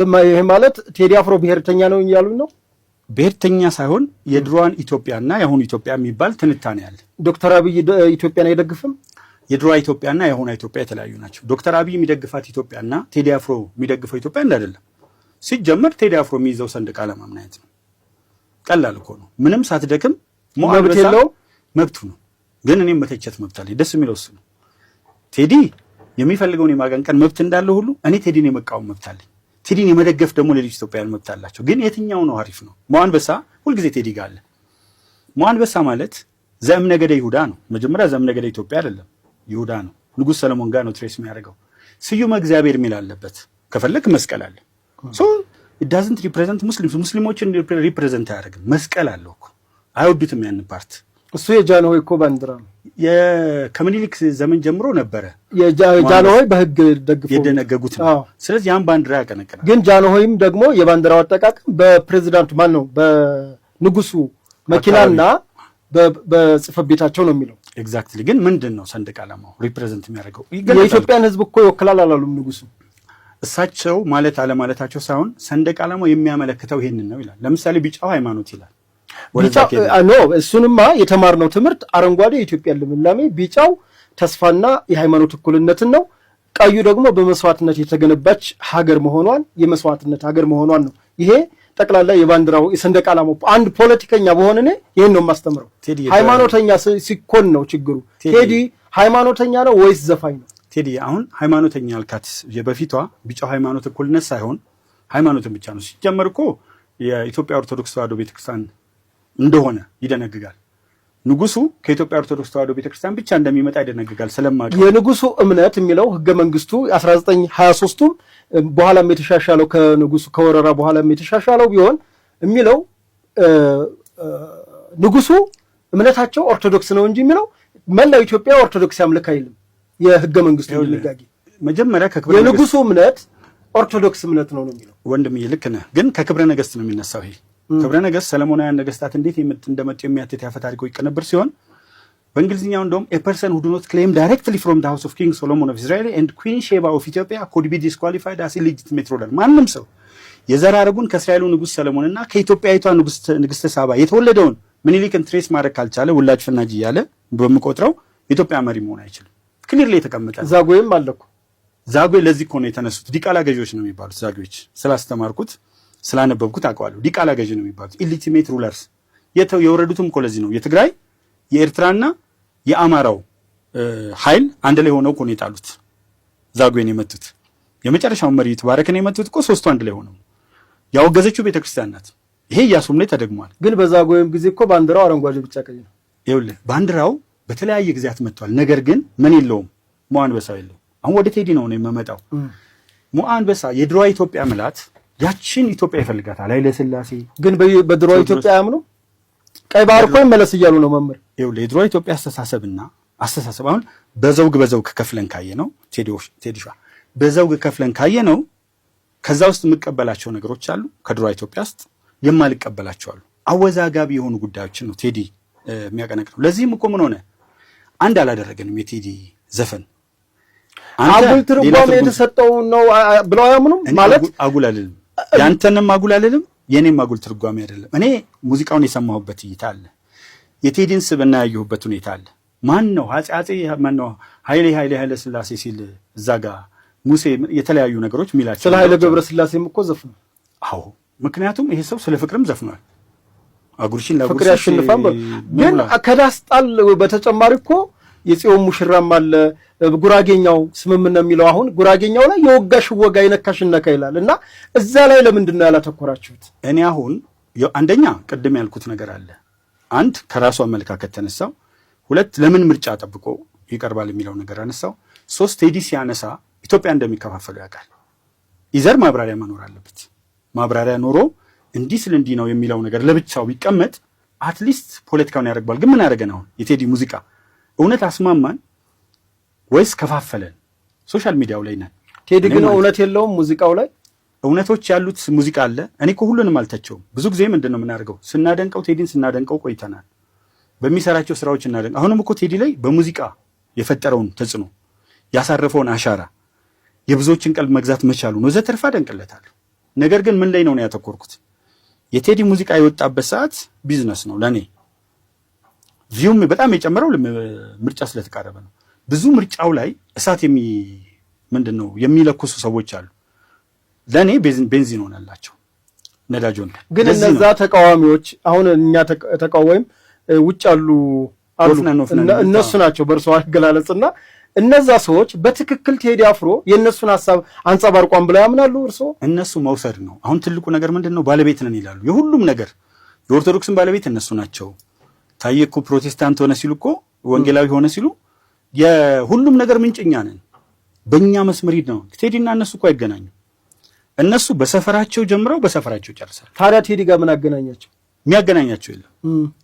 ይህ ማለት ቴዲ አፍሮ ብሔርተኛ ነው እያሉኝ ነው? ብሔርተኛ ሳይሆን የድሮዋን ኢትዮጵያና የአሁኑ ኢትዮጵያ የሚባል ትንታኔ አለ። ዶክተር አብይ ኢትዮጵያን አይደግፍም? የድሮዋ ኢትዮጵያና የአሁኗ ኢትዮጵያ የተለያዩ ናቸው። ዶክተር አብይ የሚደግፋት ኢትዮጵያና ቴዲ አፍሮ የሚደግፈው ኢትዮጵያ አንድ አይደለም። ሲጀመር ቴዲ አፍሮ የሚይዘው ሰንደቅ ዓላማ ምን አይነት ነው? ቀላል እኮ ነው። ምንም ሳትደክም መብት የለውም? መብቱ ነው። ግን እኔም መተቸት መብት አለኝ። ደስ የሚለው እሱ ነው። ቴዲ የሚፈልገውን የማቀንቀን መብት እንዳለ ሁሉ እኔ ቴዲን የመቃወም መብት አለኝ። ቴዲን የመደገፍ ደግሞ ሌሎች ኢትዮጵያውያን መብት አላቸው። ግን የትኛው ነው አሪፍ ነው? ሞአንበሳ ሁልጊዜ ቴዲ ጋር አለ። ሞአንበሳ ማለት ዘእምነገደ ይሁዳ ነው። መጀመሪያ ዘእምነገደ ኢትዮጵያ አይደለም፣ ይሁዳ ነው። ንጉሥ ሰለሞን ጋር ነው trace የሚያደርገው። ስዩመ እግዚአብሔር የሚል አለበት። ከፈለግ መስቀል አለ። So doesn't represent Muslims፣ ሙስሊሞችን represent አያደርግም። መስቀል አለው እኮ፣ አይወዱትም ያን part። እሱ የጃንሆይ እኮ ባንዲራ ነው። ከምኒልክ ዘመን ጀምሮ ነበረ። የጃንሆይ በህግ ደግፎ የደነገጉት ነው። ስለዚህ ያን ባንዲራ ያቀነቅናል። ግን ጃንሆይም ደግሞ የባንዲራው አጠቃቀም በፕሬዚዳንቱ፣ ማን ነው፣ በንጉሱ መኪናና በጽህፈት ቤታቸው ነው የሚለው። Exactly። ግን ምንድን ነው ሰንደቅ ዓላማው represent የሚያደርገው? የኢትዮጵያን ህዝብ እኮ ይወክላል አላሉም ንጉሱ። እሳቸው ማለት አለማለታቸው ሳይሆን ሰንደቅ ዓላማው የሚያመለክተው ይሄንን ነው ይላል። ለምሳሌ ቢጫው ሃይማኖት ይላል። No፣ እሱንማ የተማርነው ትምህርት አረንጓዴ የኢትዮጵያን ልምላሜ፣ ቢጫው ተስፋና የሃይማኖት እኩልነትን ነው። ቀዩ ደግሞ በመስዋዕትነት የተገነባች ሀገር መሆኗን፣ የመስዋዕትነት ሀገር መሆኗን ነው። ይሄ ጠቅላላ የባንዲራው፣ የሰንደቅ ዓላማው፣ አንድ ፖለቲከኛ በሆነ እኔ ይህን ነው የማስተምረው። ሃይማኖተኛ ሲኮን ነው ችግሩ። ቴዲ ሃይማኖተኛ ነው ወይስ ዘፋኝ ነው? ቴዲ፣ አሁን ሃይማኖተኛ ያልካት የበፊቷ ቢጫው ሃይማኖት እኩልነት ሳይሆን ሃይማኖትን ብቻ ነው። ሲጀመር እኮ የኢትዮጵያ ኦርቶዶክስ ተዋሕዶ ቤተክርስቲያን እንደሆነ ይደነግጋል። ንጉሱ ከኢትዮጵያ ኦርቶዶክስ ተዋሕዶ ቤተክርስቲያን ብቻ እንደሚመጣ ይደነግጋል። ስለማውቅ የንጉሱ እምነት የሚለው ህገ መንግስቱ 1923ቱም በኋላም የተሻሻለው፣ ከንጉሱ ከወረራ በኋላም የተሻሻለው ቢሆን የሚለው ንጉሱ እምነታቸው ኦርቶዶክስ ነው እንጂ የሚለው መላው ኢትዮጵያ ኦርቶዶክስ ያምልክ አይልም። የህገ መንግስቱ ድንጋጌ መጀመሪያ ከክብረ የንጉሱ እምነት ኦርቶዶክስ እምነት ነው ነው የሚለው። ወንድምዬ፣ ልክ ነህ፣ ግን ከክብረ ነገስት ነው የሚነሳው። ይሄ ክብረ ነገስት ሰለሞናውያን ነገስታት እንዴት እንደመጡ የሚያትት የአፈ ታሪኮች ቅንብር ሲሆን በእንግሊዝኛው እንደውም "A person who do not claim directly from the house of King Solomon of Israel and Queen Sheba of Ethiopia could be disqualified as illegitimate ruler።" ማንም ሰው የዘር ሐረጉን ከእስራኤሉ ንጉስ ሰለሞንና ከኢትዮጵያዊቷ ንግስተ ሳባ የተወለደውን ምኒልክን trace ማድረግ ካልቻለ ውላጅ ፍናጅ እያለ በሚቆጥረው የኢትዮጵያ መሪ መሆን አይችልም። Clearly የተቀመጠ። ዛጉዌም አለ እኮ። ዛጉዌ ለዚህ እኮ ነው የተነሱት። ዲቃላ ገዢዎች ነው የሚባሉት ዛጉዌዎች። ስላስተማርኩት ስላነበብኩት አውቀዋለሁ። ዲቃላ ገዢ ነው የሚባሉት፣ illegitimate rulers። የወረዱትም እኮ ለዚህ ነው። የትግራይ፣ የኤርትራና የአማራው ኃይል አንድ ላይ ሆነው እኮ ነው የጣሉት። ዛጉዌን የመቱት፣ የመጨረሻውን መሪ ይትባረክን የመቱት እኮ ሶስቱ አንድ ላይ ሆነው፣ ያወገዘችው ቤተክርስቲያን ናት። ይሄ ኢያሱም ላይ ተደግሟል። ግን በዛጉዌም ጊዜ እኮ ባንዲራው አረንጓዴ፣ ቢጫ፣ ቀይ ነው። ይኸውልህ፣ ባንዲራው በተለያየ ጊዜያት መጥቷል። ነገር ግን ምን የለውም? ሞአ አንበሳው የለውም። አሁን ወደ ቴዲ ነው የምመጣው። ሞአ አንበሳ የድሮዋ ኢትዮጵያ ምላት ያችን ኢትዮጵያ ይፈልጋታል። ኃይለ ሥላሴ ግን በድሮ ኢትዮጵያ አያምኑ። ቀይ ባህር እኮ ይመለስ እያሉ ነው መምህር። ይኸውልህ፣ የድሮ ኢትዮጵያ አስተሳሰብና አስተሳሰብ አሁን በዘውግ በዘውግ ከፍለን ካየ ነው፣ ቴዲሿ፣ በዘውግ ከፍለን ካየ ነው፣ ከዛ ውስጥ የምቀበላቸው ነገሮች አሉ፣ ከድሮ ኢትዮጵያ ውስጥ የማልቀበላቸው አሉ። አወዛጋቢ የሆኑ ጉዳዮችን ነው ቴዲ የሚያቀነቅነው። ለዚህም እኮ ምን ሆነ፣ አንድ አላደረገንም የቴዲ ዘፈን። አጉል ትርጓሜ የተሰጠው ነው ብለው አያምኑም ማለት? አጉል አልልም፣ ያንተንም አጉል አልልም፣ የኔም አጉል ትርጓሜ አይደለም። እኔ ሙዚቃውን የሰማሁበት እይታ አለ፣ የቴዲን ስብዕና ያየሁበት ሁኔታ አለ። ማን ነው አፄ አፄ ማን ነው ኃይሌ ኃይሌ ኃይለ ስላሴ ሲል እዛ ጋ ሙሴ የተለያዩ ነገሮች የሚላቸው ስለ ኃይለ ገብረ ስላሴም እኮ ዘፍኗል። አዎ፣ ምክንያቱም ይሄ ሰው ስለ ፍቅርም ዘፍኗል። አጉርሽን ፍቅር ያሸንፋል። ግን ከዳስ ጣል በተጨማሪ እኮ የጽዮን ሙሽራም አለ፣ ጉራጌኛው ስምምነት የሚለው። አሁን ጉራጌኛው ላይ የወጋሽ ወጋ የነካሽ ነካ ይላል እና እዛ ላይ ለምንድን ነው ያላተኮራችሁት? እኔ አሁን አንደኛ ቅድም ያልኩት ነገር አለ። አንድ ከራሱ አመለካከት ተነሳው፣ ሁለት ለምን ምርጫ ጠብቆ ይቀርባል የሚለው ነገር አነሳው፣ ሶስት ቴዲ ሲያነሳ ኢትዮጵያ እንደሚከፋፈሉ ያውቃል። Either ማብራሪያ መኖር አለበት። ማብራሪያ ኖሮ እንዲህ ስል እንዲህ ነው የሚለው ነገር ለብቻው ቢቀመጥ at least ፖለቲካውን ያደርገዋል። ግን ምን ያደረገን? አሁን የቴዲ ሙዚቃ እውነት አስማማን ወይስ ከፋፈለን? Social media ው ላይ ነን። ቴዲ ግን እውነት የለውም ሙዚቃው ላይ? እውነቶች ያሉት ሙዚቃ አለ። እኔ እኮ ሁሉንም አልተቸውም። ብዙ ጊዜ ምንድን ነው የምናደርገው? ስናደንቀው፣ ቴዲን ስናደንቀው ቆይተናል። በሚሰራቸው ስራዎች እናደንቅ። አሁንም እኮ ቴዲ ላይ በሙዚቃ የፈጠረውን ተጽዕኖ፣ ያሳረፈውን አሻራ፣ የብዙዎችን ቀልብ መግዛት መቻሉ ነው ወዘተርፈ አደንቅለታለሁ። ነገር ግን ምን ላይ ነው ያተኮርኩት? የቴዲ ሙዚቃ የወጣበት ሰዓት ቢዝነስ ነው ለኔ። View ም በጣም የጨመረው ምርጫ ስለተቃረበ ነው። ብዙ ምርጫው ላይ እሳት ምንድን ነው የሚለኩሱ ሰዎች አሉ። ለእኔ ቤንዚን ሆነላቸው፣ ነዳጅ ሆነ። ግን እነዛ ተቃዋሚዎች አሁን እኛ ተቃዋሚም ውጭ አሉ አሉ እነሱ ናቸው በእርሶ አገላለጽና እነዛ ሰዎች በትክክል ቴዲ አፍሮ የእነሱን ሀሳብ አንጸባርቋን ብለው ያምናሉ እርስዎ? እነሱ መውሰድ ነው። አሁን ትልቁ ነገር ምንድን ነው? ባለቤት ነን ይላሉ። የሁሉም ነገር የኦርቶዶክስን ባለቤት እነሱ ናቸው። ታዬ እኮ ፕሮቴስታንት ሆነ ሲሉ እኮ ወንጌላዊ ሆነ ሲሉ የሁሉም ነገር ምንጭ እኛ ነን፣ በእኛ መስመር ሂድ ነው። ቴዲና እነሱ እኮ አይገናኙ። እነሱ በሰፈራቸው ጀምረው በሰፈራቸው ይጨርሳል። ታዲያ ቴዲ ጋር ምን አገናኛቸው? የሚያገናኛቸው የለም።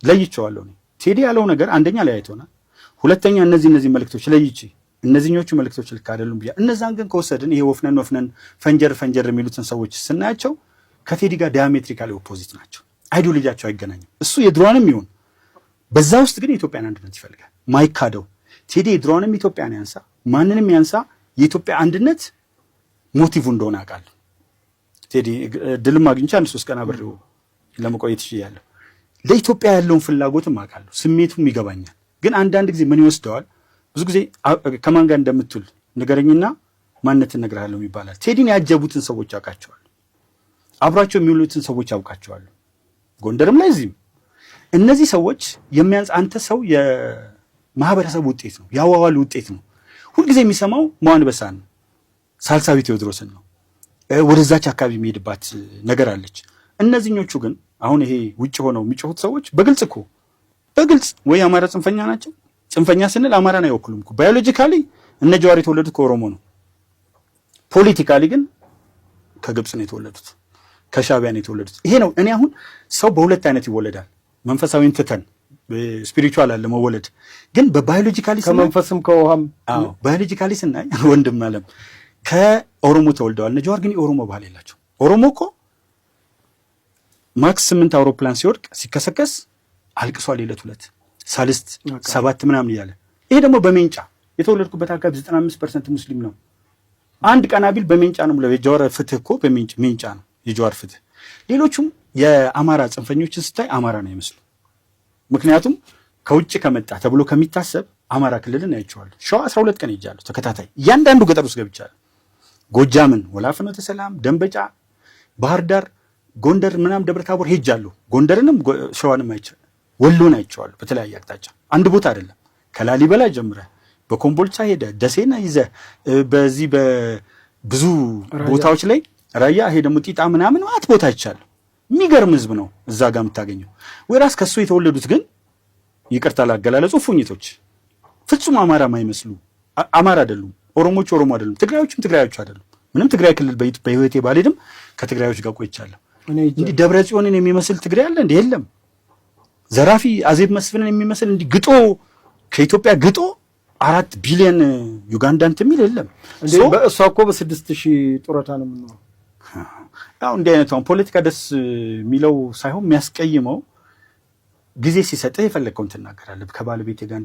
ለይቼዋለሁ። ቴዲ ያለው ነገር አንደኛ ለያይቶናል፣ ሁለተኛ እነዚህ መልእክቶች ለይቼ እነዚህኞቹ መልእክቶች ልክ አይደሉም ብያ እነዛን ግን ከወሰድን ይሄ ወፍነን ወፍነን ፈንጀር ፈንጀር የሚሉትን ሰዎች ስናያቸው ከቴዲ ጋር diametrically opposite ናቸው። Ideology ያቸው አይገናኝም። እሱ የድሮንም ይሁን በዛ ውስጥ ግን የኢትዮጵያን አንድነት ይፈልጋል። ማይካደው ቴዲ የድሮንም ኢትዮጵያን ያንሳ ማንንም ያንሳ የኢትዮጵያ አንድነት motive እንደሆነ አውቃለሁ። ቴዲ ድልም አግኝቼ አንድ ሶስት ቀን አብሬው ለመቆየት ችያለሁ። ለኢትዮጵያ ያለውን ፍላጎትም አውቃለሁ፣ ስሜቱም ይገባኛል። ግን አንዳንድ ጊዜ ምን ይወስደዋል? ብዙ ጊዜ ከማን ጋር እንደምትውል ንገረኝና ማንነትን እነግርሃለሁ ይባላል። ቴዲን ያጀቡትን ሰዎች አውቃቸዋለሁ፣ አብሯቸው የሚውሉትን ሰዎች አውቃቸዋለሁ። ጎንደርም ላይ እዚህም እነዚህ ሰዎች የሚያንስ አንተ ሰው የማህበረሰብ ውጤት ነው፣ የአዋዋል ውጤት ነው። ሁልጊዜ የሚሰማው መዋንበሳን ነው፣ ሳልሳዊ ቴዎድሮስን ነው። ወደዛች አካባቢ የሚሄድባት ነገር አለች። እነዚህኞቹ ግን አሁን ይሄ ውጭ ሆነው የሚጮሁት ሰዎች በግልጽ እኮ በግልጽ ወይ አማራ ጽንፈኛ ናቸው። ጽንፈኛ ስንል አማራን አይወክሉም እኮ biologically እነ ጀዋር የተወለዱት ከኦሮሞ ነው። Politically ግን ከግብፅ ነው የተወለዱት፣ ከሻቢያ ነው የተወለዱት። ይሄ ነው። እኔ አሁን ሰው በሁለት አይነት ይወለዳል። መንፈሳዊን ትተን spiritual አለ መወለድ፣ ግን በ biologically ከመንፈስም ከውሃም። አዎ፣ biologically ስናይ ወንድም አለም ከኦሮሞ ተወልደዋል። እነ ጀዋር ግን የኦሮሞ ባህል የላቸው። ኦሮሞ እኮ ማክስ 8 አውሮፕላን ሲወድቅ ሲከሰከስ አልቅሷል። የዕለት ሁለት ሳልስት ሰባት ምናምን እያለ። ይሄ ደግሞ በሜንጫ የተወለድኩበት አካባቢ 95% ሙስሊም ነው። አንድ ቀና ቢል በሜንጫ ነው ብለው የጀዋር ፍትህ እኮ በሜንጫ ሜንጫ ነው የጀዋር ፍትህ። ሌሎቹም የአማራ ጽንፈኞችን ስታይ አማራ ነው አይመስሉ። ምክንያቱም ከውጭ ከመጣ ተብሎ ከሚታሰብ አማራ ክልልን አይቼዋለሁ። ሸዋ 12 ቀን ሄጃለሁ ተከታታይ እያንዳንዱ ገጠር ውስጥ ገብቻለሁ። ጎጃምን፣ ወላፍኖተ ሰላም፣ ደንበጫ፣ ባህር ዳር፣ ጎንደር ምናምን ደብረ ታቦር ሄጃለሁ። ጎንደርንም ሸዋንም አይቼ ወሎን አይቼዋለሁ በተለያየ አቅጣጫ አንድ ቦታ አይደለም። ከላሊበላ ጀምረህ በኮምቦልቻ ሄደ ደሴና ይዘህ በዚህ በብዙ ቦታዎች ላይ ራያ ይሄ ደግሞ ጢጣ ምናምን ማት ቦታ አይቻለሁ። የሚገርም ህዝብ ነው እዛ ጋር የምታገኘው። ወይራስ ከሱ የተወለዱት ግን ይቅርታ ላገላለጹ ፉኝቶች ፍጹም አማራ ማይመስሉ አማራ አይደሉም። ኦሮሞች ኦሮሞ አይደሉም። ትግራዮችም ትግራዮች አይደሉም። ምንም ትግራይ ክልል በህይወቴ ባልሄድም ከትግራዮች ጋር ቆይቻለሁ። እንዲህ ደብረ ጽዮንን የሚመስል ትግራይ አለ እንዴ? የለም። ዘራፊ አዜብ መስፍንን የሚመስል እንዲህ ግጦ ከኢትዮጵያ ግጦ 4 ቢሊዮን ዩጋንዳን የሚል የለም። እንዴ በእሷ እኮ በ6,000 ጡረታ ነው የምንኖረው። ያው እንዲህ አይነቱ ፖለቲካ ደስ የሚለው ሳይሆን የሚያስቀይመው ጊዜ ሲሰጥህ የፈለግከውን ትናገራለህ። ከባለቤቴ ጋር